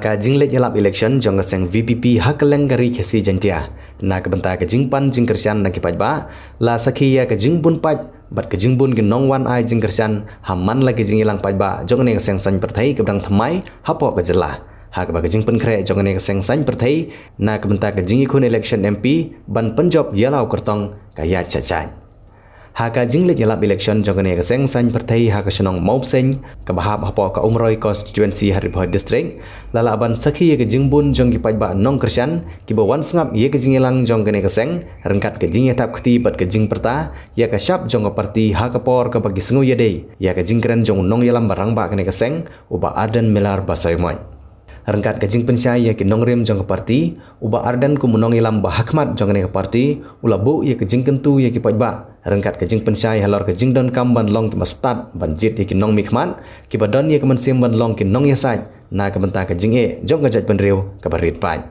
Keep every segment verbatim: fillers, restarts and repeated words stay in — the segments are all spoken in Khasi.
Ka jingleit ïalap election jong ka seng VPP ha kylleng ka ri Khasi Jaintia, na ka bynta ka jingpan jingkyrshan na ki paidbah, la sakhi ïa ka jingbun pait bad ka jingbun ki nongwan ai jingkyrshan ha man la ki jingïalang paidbah jong kane ka seng saiñ pyrthei kaba dang thymmai hapoh ka jylla. Ha kaba ka jingpynkhreh jong kane ka seng saiñ pyrthei na ka bynta ka jingïakhun election MP ban pynjop ïa la u kyrtong ka ïaid shah shah. Ha ka jingleit ïalap election jong kane ka seng saiñ pyrthei ha ka shnong Mawbseiñ kaba hap hapoh ka Umroi constituency ha Ri Bhoi District, la lah ban sakhi ïa ka jingbun jong ki paidbah nongkyrshan kiba wan sngap ïa ka jingïalang jong kane ka seng ryngkat ka jingïatap kti bad ka jingpyrta ïa ka shap jong ka parti ha ka por kaba ki sngew ïadei ïa ka jingkren jong u nongïalam ba rangbah kane ka seng, u Bah Ardent Miller Basaiawmoit. Ryngkat ka jingpynshai ïa ki nongrim jong ka parti, u Bah Ardent kum u nongïalam ba hakhmat jong kane ka parti, u la buh ïa ka jingkyntu ïa ki paidbah ryngkat ka jingpynshai halor ka jingdonkam ban long kiba stad ban jied ïa ki nongmihkhmat kiba don ïa ka mynsiem ban long ki nongïasaid na ka bynta ka jingeh jong ka jaitbynriew kaba rit paid.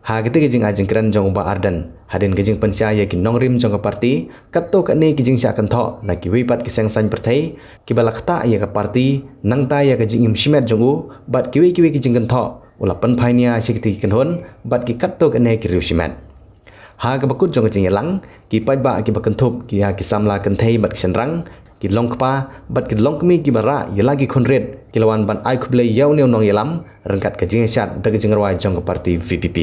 Ha kata ka jingai jingkren jong u Bah Ardent, hadien ka jingpynshai ïa ki nongrim jong ka parti, katto katne ki jingshah kynthoh na kiwei pat ki seng saiñ pyrthei kiba la ktah ïa ka parti, nangta ïa ka jingim shimet jong u bad kiwei kiwei ki jingkynthoh, u la pynphai nia sha kita ki kynhun bad ki katto katne ki riewshimet. Ha kaba kut jong ka jingïalang, ki paidbah kiba kynthup ïa ki samla kynthei bad ki shynrang, ki longkpa bad ki longkmie kiba rah ïa la ki khun rit, ki la wan ban ai khublei ïa une u nongïalam ryngkat ka jingïasyad da ka jingrwai jong ka parti VPP.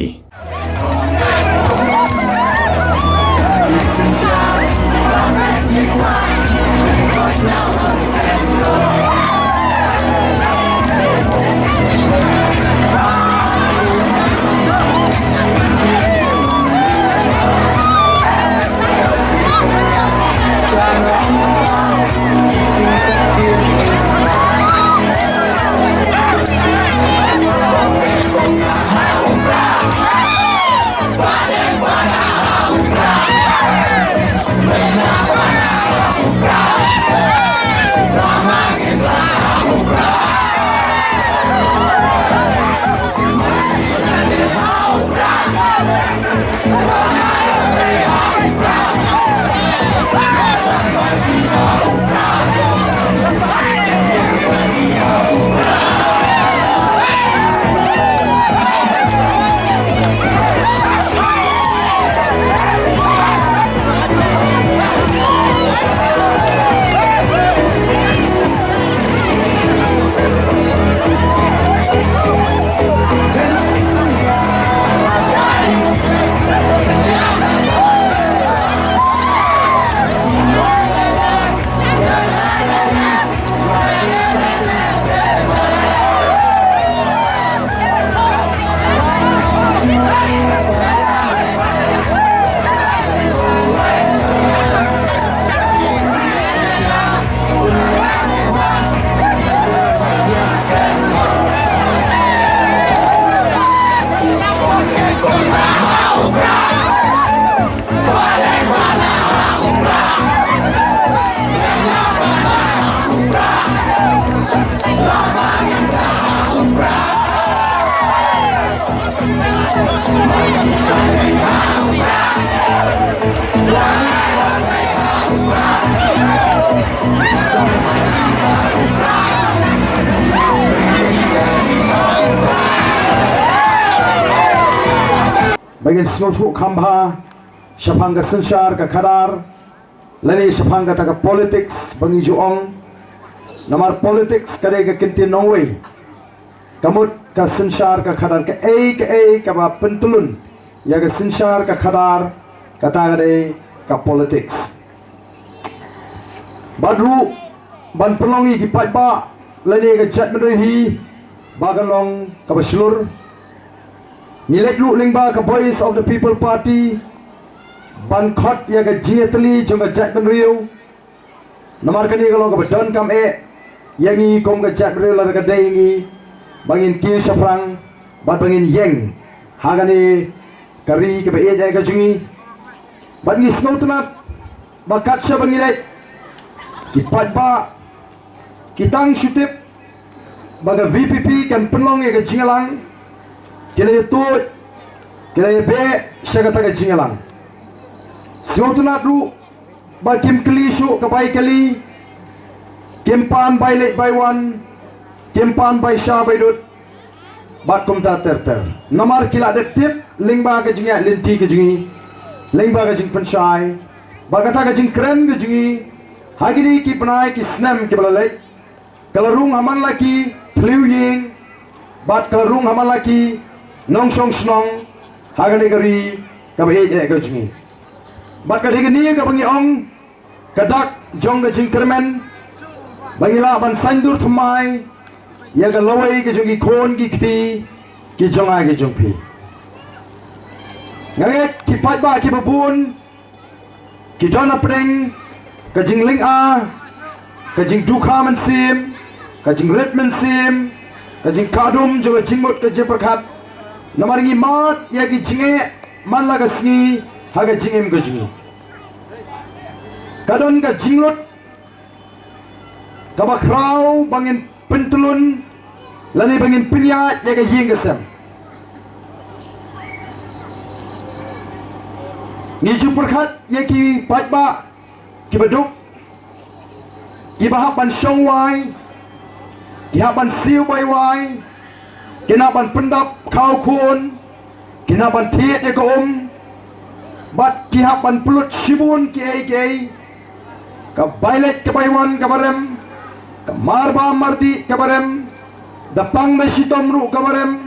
Ba ngin sngewthuh kham bha shaphang ka synshar ka khadar lane shaphang kata ka politics ba ngi ju ong. Namar politics ka dei ka kyntien nongwei. Ka mut ka synshar ka khadar, kaei kaei kaba pyntylun ïa ka synshar ka khadar, kata ka dei ka politics. Bad ruh ban pynlong ïa ki paidbah lane ka jaitbynriew hi ba kan long kaba shlur. Ngi leit ruh lyngba ka Voice of the People Party ban khot ïa ka jingïatylli jong ka jaitbynriew. Namar kane ka long kaba donkam eh ïa ngi kum ka jaitbynriew lada ka dei ngi ba ngin kiew shaphrang bad ba ngin ïeng ha kane ka ri kaba ïeit eh ka jong ngi. Bad ngi sngewtynnat ba kat shaba ngi leit, ki paidbah ki tang shu tip ba ka VPP kan pynlong ïa ka jingïalang, ki la ïa tuid, ki la ïa beh sha kata ka jingïalang. Sngewtynnat ruh ba kim kylli shuh ka bai kali, kim pan bai leit bai wan, kim pan bai sha bai dud. Bad kumta ter ter. Namar ki la dep tip lyngba ka jingïaid lynti ka jong ngi, lyngba ka jingpynshai, bad kata ka jingkren ka jong ngi ha kine ki bnai ki snem kiba la leit, ka la rung ha man la ki thliew ïing, bad ka la rung ha man la ki nongshong shnong ha kane ka ri kaba ïeit eh ka jong ngi. Bad ka dei kane kaba ngi ong ka dak jong ka jingkyrmen, ba ngi lah ban saiñdur thymmai ïa ka lawei ka jong ki khun ki kti ki jong nga ki jong phi. Nga ngeit ki paidbah kiba bun ki don hapdeng ka jinglynga, ka jingdukha mynsiem, ka jingrit mynsiem, ka jingkah dum jong ka jingmut ka jingpyrkhat. Namar ngi mad ïa ki jingeh man la ka sngi ha ka jingim ka jong ngi. Ka don ka jinglut kaba khraw ba ngin pyntlun lane ba ngin pynïaid ïa ka ïing ka sem. Ngi ju pyrkhat ïa ki paidbah kiba duk, kiba hap ban shong wai, ki hap ban siew bai wai, ki hap ban pyndap khaw khun, ki hap ban thied ïa ka um, bad ki hap ban pynlut shibun kiei kiei, ka bai leit ka bai wan kaba rem, ka mar bam mar dih kaba rem, da pang da shitom ruh kaba rem.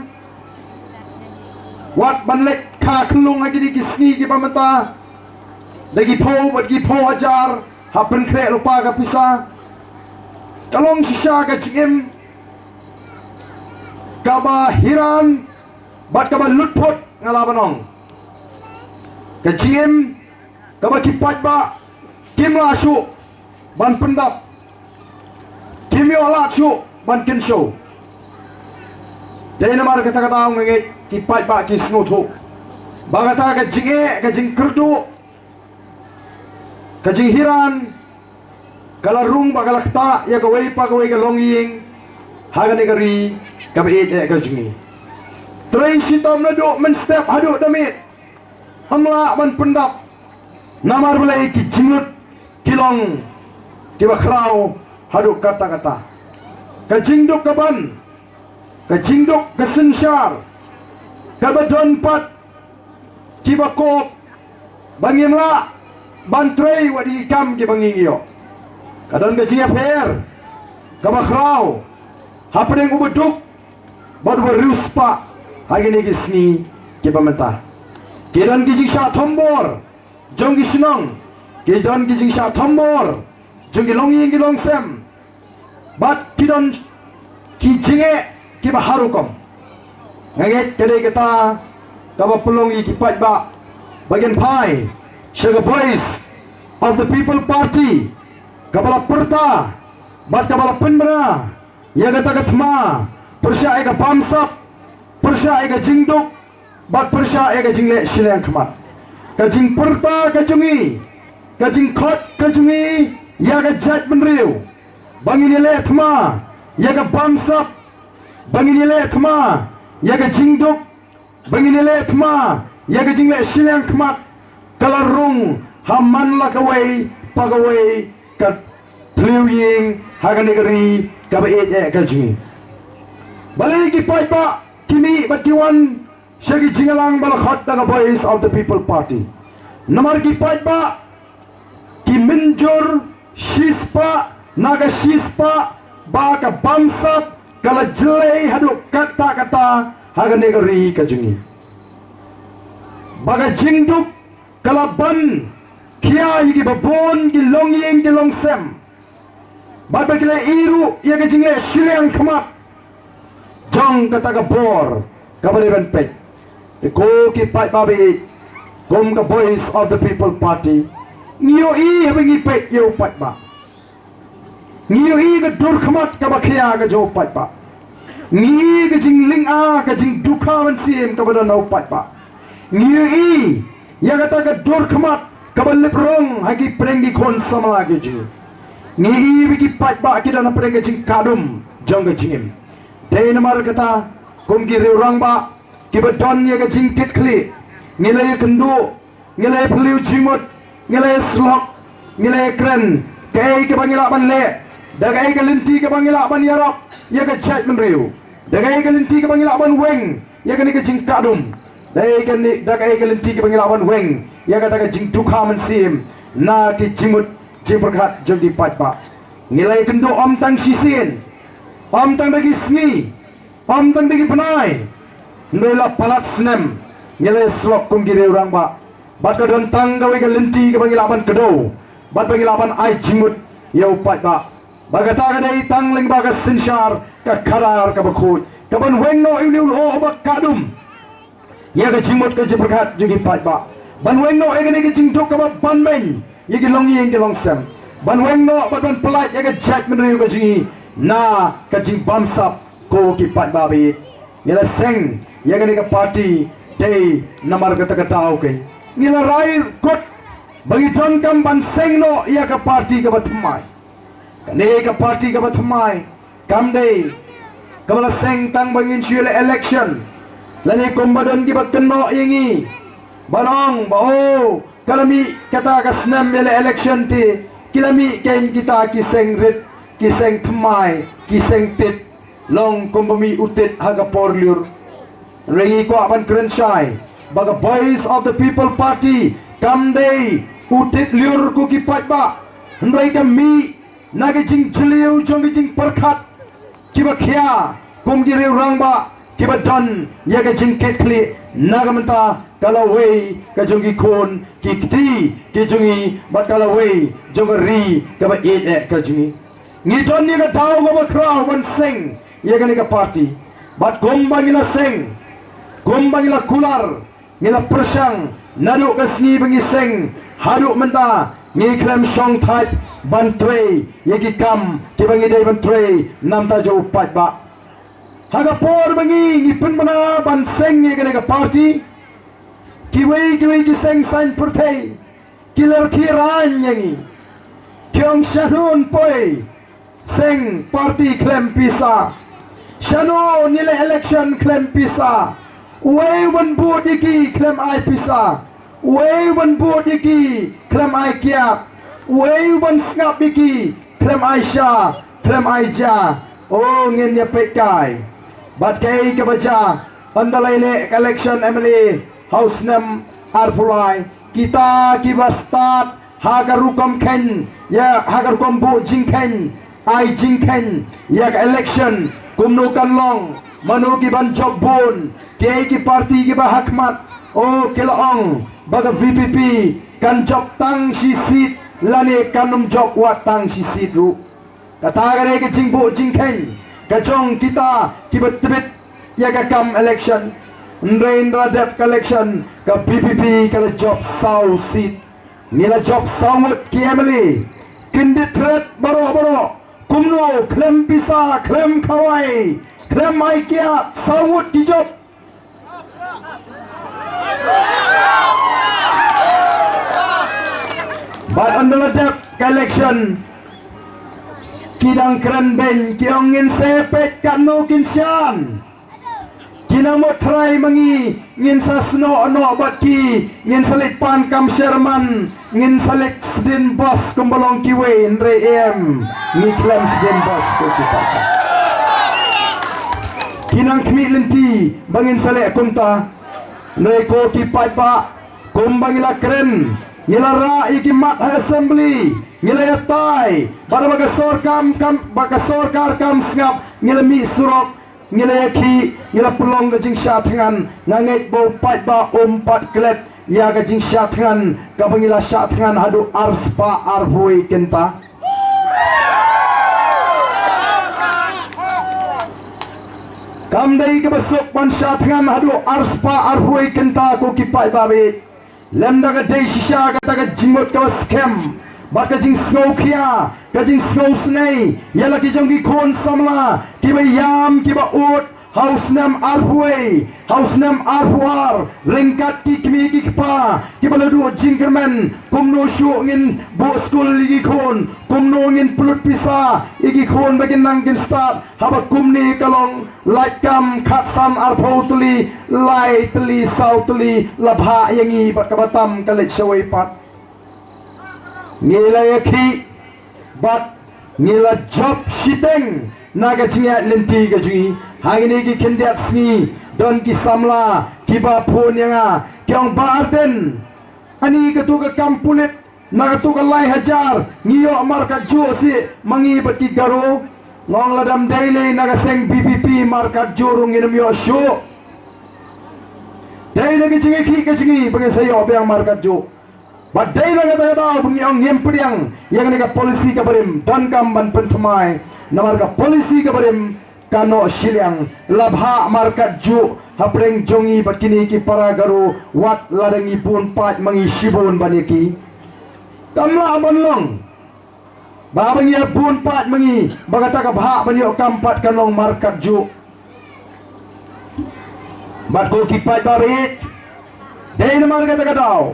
Wat ban leit kha khyllung ha kine ki sngi kiba mynta da ki phew bad ki phew hajar, hap pynkhreh lypa ka pisa. Ka long shisha ka jingim kaba hiran bad kaba lutphut, nga lah ban ong. Ka jingim kaba ki paidbah kim lah shuh ban pyndap, kim ïoh lad shuh ban kynshew. Dei namar kata ka daw nga ngeit ki paidbah ki sngewthuh ba kata ka jingeh, ka jingkyrduh, ka jinghiran ka la rung bad ka la ktah ïa kawei pa kawei ka longïing ha kane ka ri kaba ïeit eh ka jong ngi. Trei shitom naduh mynstep haduh da miet, ym lah ban pyndap, namar balei ki jinglut ki long kiba khraw haduh katta katta. Ka jingduk ka ban, ka jingduk ka synshar, kaba don pat kiba kop ba ngim lah ban trei wat ïa ki kam kiba ngi ïoh. Ka don ka jingïapher kaba khraw hapdeng uba duk bad uba riewspah ha kine ki sngi kiba mynta. Ki don ki jingshah thombor jong ki shnong, ki don ki jingshah thombor jong ki longïing ki longsem, bad ki don ki jingeh kiba har rukom. Nga ngeit ka dei kata kaba pynlong ïa ki paidbah ba kin phai sha ka Voice of the People Party, kaba la pyrta bad kaba la pynbna ïa kata ka thma pyrshah ïa ka bamsap, pyrshah ïa ka jingduk, bad pyrshah ïa ka jingleh shiliang khmat. Ka jingpyrta ka jong ngi, ka jingkhot ka jong ngi ïa ka jaitbynriew, ba ngin ïaleh thma ïa ka bamsap, ba ngin ïaleh thma ïa ka jingduk, ba ngin ïaleh thma ïa ka jingleh shiliang khmat, ka la rung ha man la kawei pa kawei ka thliew ïing ha kane ka ri kaba ïeit eh ka jong ngi. Balei ki paidbah ki mih bad ki wan sha ki jingïalang ba la khot da ka Voice of the People Party? Namar ki paidbah ki mynjur shispah na ka shispah ba ka bamsap ka la jlei haduh katta katta ha kane ka ri ka jong ngi. Ba ka jingduk ka la ban khia ïa kiba bun ki longïing ki longsem, bad ba ki la ïohi ruh ïa ka jingleh shiliang khmat jong kata ka bor kaba dei ban peit. Te ko ki paidbah ba ïeit, kum ka Voice of the People Party, ngi ïohi haba ngi peit ïa u paidbah, ngi ïohi ka dur khmat kaba khia ka jong u paidbah, ngi ïohi ka jinglynga, ka jingdukha mynsiem kaba don ha u paidbah, ngi ïohi ïa kata ka dur khmat kaba lip rong ha ki pdeng ki khun samla ki jong ngi, ngi ïohi ba ki paidbah ki don ha pdeng ka jingkah dum jong ka jingim. Dei namar kata, kum ki riew rangbah kiba don ïa ka jingkitkhlieh, ngi la ïakynduh, ngi la ïaphylliew jingmut, ngi la ïasyllok, ngi la ïakren kaei kaba ngi lah ban leh, da kaei ka lynti kaba ngi lah ban ïarap ïa ka jaitbynriew. Da kaei ka lynti kaba ngi lah ban weng ïa kane ka jingkadum? Da kaei ka lynti kaba ngi lah ban weng ïa kata ka jingdukha mynsiem na ki jingmut jingpyrkhat jong ki paidbah? Ngi la ïakynduh ym tang shisien, ym tang da ki sngi, ym tang da ki bnai, hynrei la palat snem ngi la ïasyllok kum ki riew rangbah. Bad ka don tang kawei ka lynti kaba ngi lah ban kdew bad ba ngi lah ban ai jingmut ïa u paidbah. Ba kata ka dei tang lyngba ka synshar ka khadar kaba khuid, ka ban weng noh ïa une u lyoh uba kadum ïa ka jingmut ka jingpyrkhat jong ki paidbah, ban weng noh ïa kane ka jingduk kaba banbeiñ ïa ki longïing ki longsem, ban weng noh bad ban pyllait ïa ka jaitbynriew ka jong ngi na ka jingbamsap. Ko ki paidbah ba ïeit, ngi la seng ïa kane ka party dei namar kata ka daw keiñ. Ngi la rai kut ba ngi donkam ban seng noh ïa ka party kaba thymmai. Kane ka party kaba thymmai kam dei kaba la seng tang ba ngin shu ïaleh election, lane kumba don kiba kynnoh ïa ngi ban ong ba, oh, ka la mih kata ka snem ïaleh election te, ki la mih keiñ kita ki seng rit, ki seng thymmai, ki seng tit, long kumba mih u tit ha ka por lyiur. Hynrei ngi kwah ban kren shai ba ka Voice of the People Party kam dei u tit lyiur ko ki paidbah, hynrei ka mih na ka jingjylliew jong ka jingpyrkhat kiba khia kum ki riew rangbah kiba don ïa ka jingkitkhlieh na ka bynta ka lawei ka jong ki khun ki kti ki jong ngi bad ka lawei jong ka ri kaba ïeit eh ka jong ngi. Ngi don ïa ka daw kaba khraw ban seng ïa kane ka party. Bad kumba ngi la seng, kumba ngi la kular, ngi la pyrshang naduh ka sngi ba ngi seng haduh mynta, ngi khlem shongthait ban trei ïa ki kam kiba ngi dei ban trei na bynta jong u paidbah. Ha ka por ba ngi, ngi pynbna ban seng ïa kane ka party, kiwei kiwei ki seng saiñ pyrthei ki la rkhie rain ïa ngi, ki ong, shano yn poi seng party khlem pisa, shano yn ïaleh election khlem pisa, uei u ban bud ïa ki khlem ai pisa, uei u ban bud ïa ki khlem ai kiad, uei u ban sngap ïa ki khlem ai sha, khlem ai ja. O, ngin ïa peitkai. Bad kaei kaba ja, ynda la ïaleh ka election M L A ha u snem arphew lai, kita kiba stad ha ka rukom kheiñ ïa, ha ka rukom buh jingkheiñ, ai jingkheiñ ïa ka election kumno kan long, mano ki ban jop bun, kiei ki party kiba ha khmat. O, ki la ong ba ka V P P kan jop tang shi seat lane kan ym jop wat tang shi seat ruh. Kata ka dei ka jingbuh jingkheiñ ka jong kita kiba tbit ïa ka kam election. Hynrei ynda la dep ka election, ka V P P ka la jop saw seat. Ngi la jop saw ngut ki M L A. Kyndit thret baroh baroh. Kumno, khlem pisa, khlem khawai, khlem ai kiad, saw ngut ki jop. Bad ynda la dep ka election, ki dang kren beiñ, ki ong, ngin sa peit katno kin shan. Ki nang mut trai ma ngi, ngin sa snoh noh bad ki, ngin sa leit pan kam sherman, ngin sa leit sdien bos kumba long kiwei, hynrei em, ngi khlem sdien bos ko ki paidbah. Ki nang khmih lynti ba ngin sa leh kumta. Hynrei ko ki paidbah, kumba ngi la kren, ngi la rah ïa ki mat ha assembly, ngi la ïatai, bad ba ka sorkar kam, ba ka sorkar kam sngap, ngi la mih surok, ngi la ïakhih, ngi la pynlong ka jingshah thngan. Nga ngeit ba u paidbah um pat klet ïa ka jingshah thngan kaba ngi la shah thngan haduh arspah arphew kynta. Kam dei kaba suk ban shah thngan haduh arspah arphew kynta ko ki paidbah bad lem da ka dei shisha kata ka jingmut kaba skhem bad ka jingsngewkhia, ka jingsngewsynei ïa la ki jong ki khun samla kiba ïam kiba ud ha u snem arphew, ha u snem arphew ar, ryngkat ki kmie ki kpa kiba la duh jingkyrmen, kumno shuh ngin buh skul ïa ki khun, kumno ngin pynlut pisa ïa ki khun ba kin nang kin stad. Haba kumne ka long, lait kam khatsan arphew tylli, lai tylli saw tylli la bhah ïa ngi bad kaba tam ka leit shawei pat. Ngi la ïakhih bad ngi la jop shiteng Na ka jingïaid lynti ka jong ngi ha kine ki khyndiat sngi, don ki samla kiba phone ïa nga, ki ong, Bah Ardent, ani katu ka kam pulit, na katu ka lai hajar ngi ïoh markatjuh sih ma ngi bad ki Garo. Nga ong, lada ym dei lei na ka seng VPP markatjuh ruh ngin ym ïoh shuh. Dei na ka jingïakhih ka jong ngi ba ngin sa ïoh biang markatjuh. Bad dei na kata ka daw ba ngi ong ngim pdiang ïa kane ka policy kaba rim, donkam ban pynthymmai. Namar ka policy kaba rim ka noh shiliang, la bhah markatjuh hapdeng jong ngi bad kine ki para Garo, wat lada ngi bun paid ma ngi shibun ban ïa ki. Kam lah ban long ba haba ngi ïa bun paid ma ngi ba kata ka bhah ban ïoh kam pat kan long markatjuh. Bad ko ki paidbah ba ïeit, dei namar kata ka daw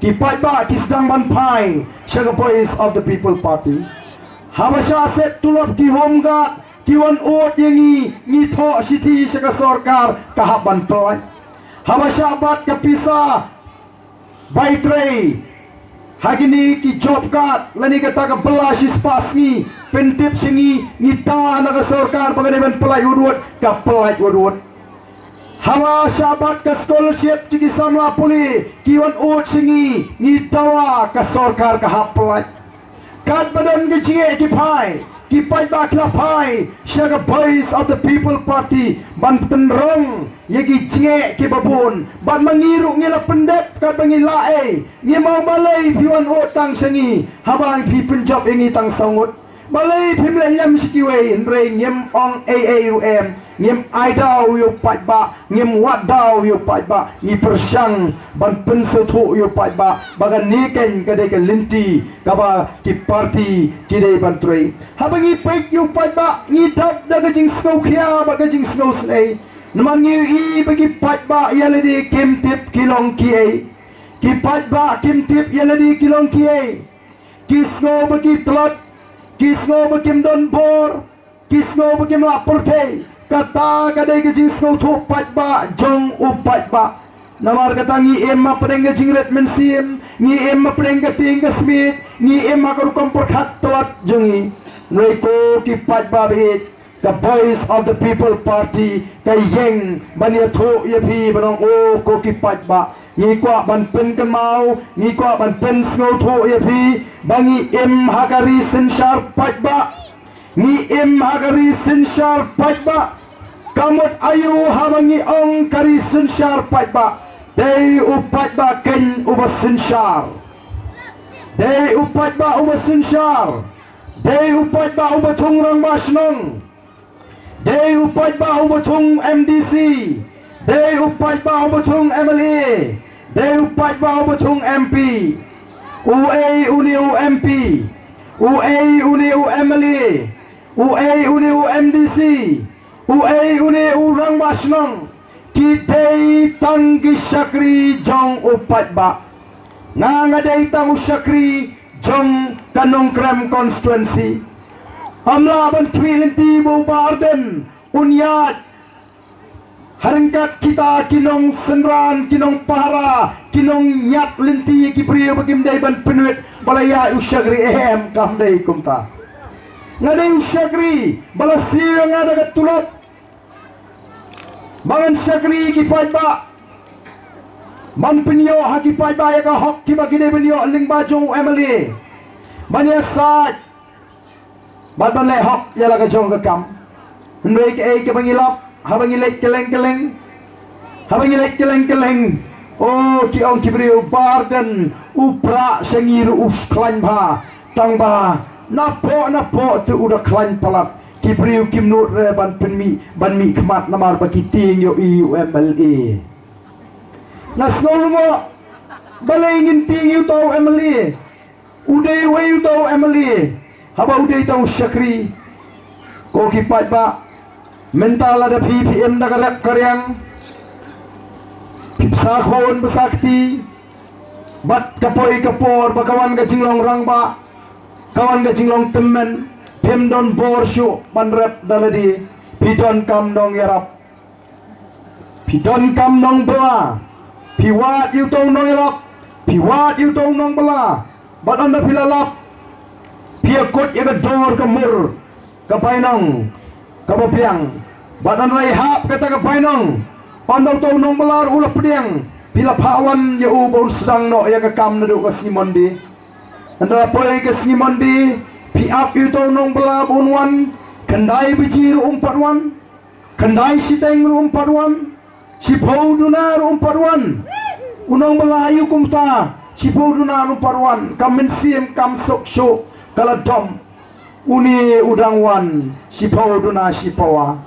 ki paidbah ki sdang ban phai sha ka Voice of the People Party. Haba shah set tulop ki Home Guard ki wan ud ïa ngi, ngi thoh shithi sha ka sorkar ka hap ban pyllait. Haba shah bat ka pisa bai trei ha kine ki job card lane kata ka bylla shispah sngi, pyntip sha ngi, ngi dawa na ka sorkar ba ka dei ban pyllait wad wad, ka pyllait wad wad. Haba shah bat ka scholarship sha ki samla pule ki wan ud sha ngi, ngi dawa ka sorkar ka hap pyllait. Katba don ka jingeh ki phai, ki paidbah ki la phai sha ka Voice of the People Party ban pynrong ïa ki jingeh kiba bun. Bad ma ngi ruh ngi la pyndep katba ngi lah ei. Ngim ong balei phi wan ud tang sha ngi haba phi pynjop ïa ngi tang saw ngut. Balei phim leh lem sha kiwei? Hynrei ngim ong ei ei ruh em. Ngim ai daw ïa u paidbah, ngim wad daw ïa u paidbah, ngi pyrshang ban pynsngewthuh ïa u paidbah ba kane keiñ ka dei ka lynti kaba ki party ki dei ban trei. Haba ngi peit ïa u paidbah ngi dap da ka jingsngewkhia bad ka jingsngewsynei. Namar ngi ïohi ba ki paidbah ïa lade kim tip ki long kiei. Ki paidbah kim tip ïa lade ki long kiei. Ki sngew ba ki tlot, ki sngew ba kim don bor, ki sngew ba kim lah pyrthei. Kata ka dei ka jingsngewthuh paidbah jong u paidbah. Namar kata ngi im hapdeng ka jingrit mynsiem, ngi im hapdeng ka tieng ka smiej, ngi im ha ka rukom pyrkhat tlot jong ngi. Hynrei ko ki paidbah ba ïeit, ka Voice of the People Party ka ïeng ban ïathuh ïa phi ban ong, o ko ki paidbah, ngi kwah ban pynkynmaw, ngi kwah ban pynsngewthuh ïa phi ba ngi im ha ka ri synshar paidbah. Ngi im ha ka ri synshar paidbah. Ka mut aïu haba ngi ong ka ri synshar paidbah? Dei u paidbah keiñ uba synshar. Dei u paidbah uba synshar. Dei u paidbah uba thung rangbah shnong. Dei u paidbah uba thung MDC. Dei u paidbah uba thung MLA. Dei u paidbah uba thung MP. Uei une u MP? Uei une u MLA? Uei une u MDC? Uei une u rangbah shnong? Ki dei tang ki shakri jong u paidbah. Nga nga dei tang u shakri jong ka Nongkrem constituency. Ym lah ban khmih lynti ba u Bah Ardent un ïaid ha ryngkat kita ki nongsynran, ki nongpahara, ki nongñiad lynti, ki briew ba kim dei ban pynwit ba la ïaid u shakri. Em, kam dei kumta. Nga dei u shakri ba la siew ïa nga da ka tulop ba ngan shakri ki paidbah, ban pynïoh ha ki paidbah ïa ka hok kiba ki dei ban ïoh lyngba jong u MLA, ban ïasaid bad ban leh hok ïa la ka jong ka kam. Hynrei kaei kaba ngi lap, haba ngi leit kylleng kylleng, haba ngi leit kylleng kylleng, o, ki ong ki briew, Bah Ardent u prah sha ngi ruh u khlaiñ bha, tang ba napoh napoh te u da khlaiñ palat. Ki briew kim nud re ban pynmih, ban mih khmat namar ba ki tieng ïohi u MLA. Nga sngew lyngngoh, balei ngin tieng ïa uta u MLA? U dei uei uta u MLA haba u dei tang u shakri? Ko ki paidbah, mynta lada phi, phi im da ka rep ka riang, phi bsa khun bsa kti, bad ka poi ka por ba ka wan ka jinglong rangbah, ka wan ka jinglong tymmen, phim don bor shuh ban rep da lade. Phi donkam nongïarap. Phi donkam nongbylla. Phi wad ïa uta u nongïarap. Phi wad ïa uta u nongbylla. Bad ynda phi la lap, phi ïakut ïa ka dor ka mur ka bainong. kaba biang. Bad hynrei hap kata ka bainong, haba uto u nongbylla u la pdiang, phi la phah wan ïa u ba un sdang noh ïa ka kam naduh ka sngi Monday. Hynda la poi ka sngi Monday, phi ap ïa uto u nongbylla ba un wan, khyndai baje ruh um pat wan, khyndai shiteng ruh um pat wan, shiphew duna ruh um pat wan. U nongbylla aïu kumta, shiphew duna ruh um pat wan, ka mynsiem kam suk shuh, ka la dom. Une u dang wan shiphew duna shiphew.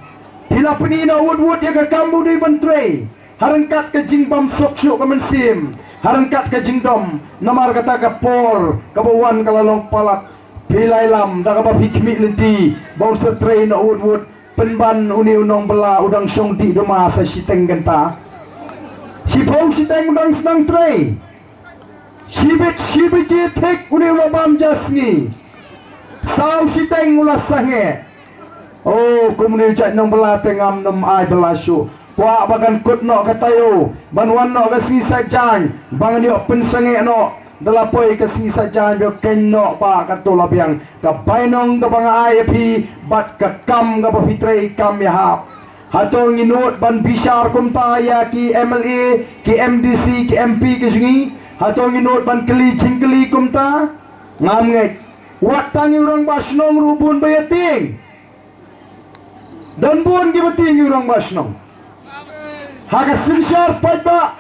Phi la pyni noh wut wut ïa ka kam ba u dei ban trei, ha ryngkat ka jingbym suk shuh ka mynsiem, ha ryngkat ka jingdom, namar kata ka por kaba wan ka la long palat. Phi la ïalam da kaba phi khmih lynti ba un sa trei noh wut wut, pynban une u nongbylla u dang shong dih duma sa shiteng kynta. Shiphew shiteng u dang sdang trei. Shibit shi baje thik une u la bam ja sngi. Saw shiteng u la sangeh. O, kum une u jait nongbylla te ngam nym ai bylla shuh. Kwah ba kan kut noh ka taïew ban wan noh ka sngi Saitjaiñ, ba ngan ïoh pynsangeh noh. Da la poi ka sngi Saitjaiñ ba khein noh ba kato la biang ka bainong kaba nga ai ïa phi bad ka kam kaba phi trei kam ïahap. Hato ngi nud ban bishar kumta ïa ki M L A, ki M D C, ki M P ki jong ngi? Hato ngi nud ban kylli jingkylli kumta? Ngam ngeit. Wat tang ïa u rangbah shnong ruh bun ba ïa tieng. Don bun kiba tieng ïa u rangbah shnong. Ha ka synshar paidbah,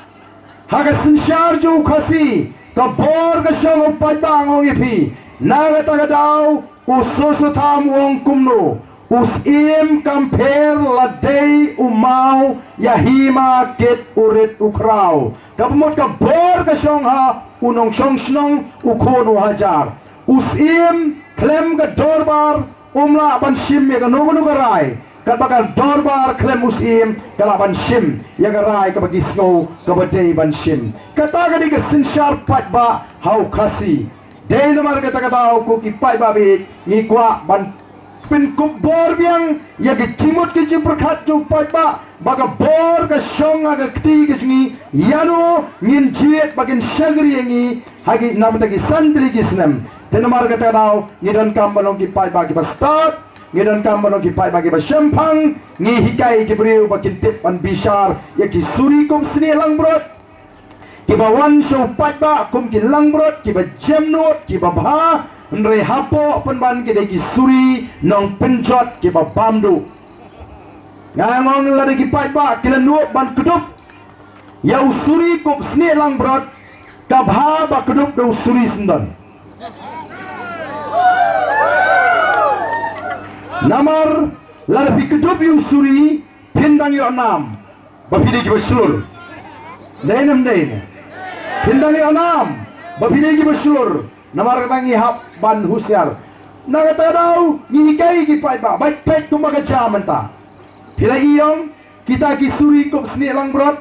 ha ka synshar jong u Khasi, ka bor ka shong u paidbah, nga ong ïa phi. Na kata ka daw, u Soso Tham u ong kumno: U Syiem kam pher la dei u maw ïa hima kit u rit u khraw. Kaba mut ka bor ka shong ha u nongshong shnong, u khun u hajar. U Syiem khlem ka dorbar um lah ban shim ïa kano kano ka rai. Katba ka dorbar khlem u Syiem ka lah ban shim ïa ka rai kaba ki sngew kaba dei ban shim. Kata ka dei ka synshar paidbah ha u Khasi. Dei namar kata ka daw ko ki paidbah baieit, ngi kwah ban pynkup bor biang ïa ki jingmut ki jingpyrkhat jong u paidbah, ba ka bor ka shong ha ka kti ka jong ngi, ïano ngin jied ba kin shakri ïa ngi ha ki, na bynta ki san tylli ki snem. Te namar kata ka daw ngi donkam ban long ki paidbah kiba stad, ngi donkam ban long ki paidbah kiba shemphang, ngi hikai ki briew ba kin tip ban bishar ïa ki suri kum snieh langbrot. Kiba wan sha u paidbah kum ki langbrot, kiba jemnud, kiba bha, hynrei hapoh pynban ki dei ki suri nongpynjot kiba bam duh. Nga ong lada ki paidbah ki la nud ban kdup ïa u suri kum snieh langbrot, ka bha ba kdup da u suri syndon. Namar lada phi kdup ïa u suri, phin dang ïoh nam ba phi dei kiba shlur. Dei ne ym dei ne? Phin dang ïoh nam ba phi dei kiba shlur. Namar kata ngi hap ban husiar. Na kata ka daw ngi hikai ki paidbah, bad peit kumba ka jia mynta. Phi la ïohi kita ki suri kum snieh langbrot.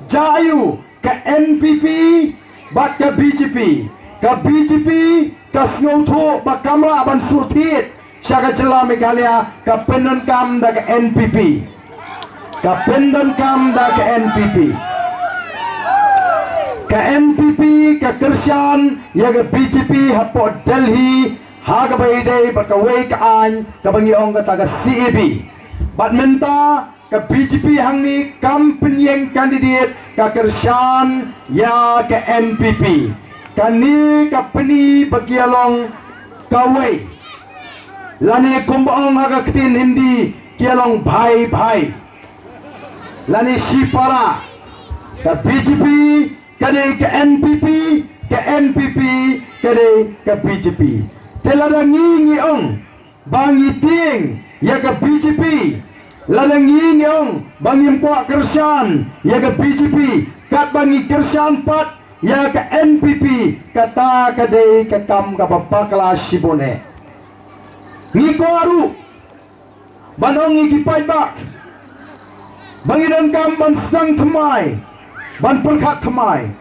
Jia aiu? Ka N P P bad ka B J P. Ka B J P ka sngewthuh ba kam lah ban shu thied sha ka jylla Meghalaya, ka pyndonkam da ka N P P. Ka pyndonkam da ka N P P. Ka N P P ka kyrshan ïa ka B J P hapoh Delhi ha kaba ïadei bad kawei ka aiñ kaba ngi ong kata ka C A B. Bad mynta ka B J P hangne kam pynïeng candidate, ka kyrshan ïa ka N P P. Kane ka pyni ba ki ïa long kawei, lane kumba ong ha ka ktien Hindi, ki ïa long bhai bhai, lane shipara. Ka B J P ka dei ka N P P, ka N P P ka dei ka B J P. Te lada ngi, ngi ong ba ngi tieng ïa ka B J P, lada ngi, ngi ong ba ngim kwah kyrshan ïa ka B J P, katba ngi kyrshan pat ïa ka N P P, kata ka dei ka kam kaba bakla shibun eh. Ngi kwah ruh ban ong ïa ki paidbah ba ngi donkam ban sdang thymmai, ban pyrkhat thymmai.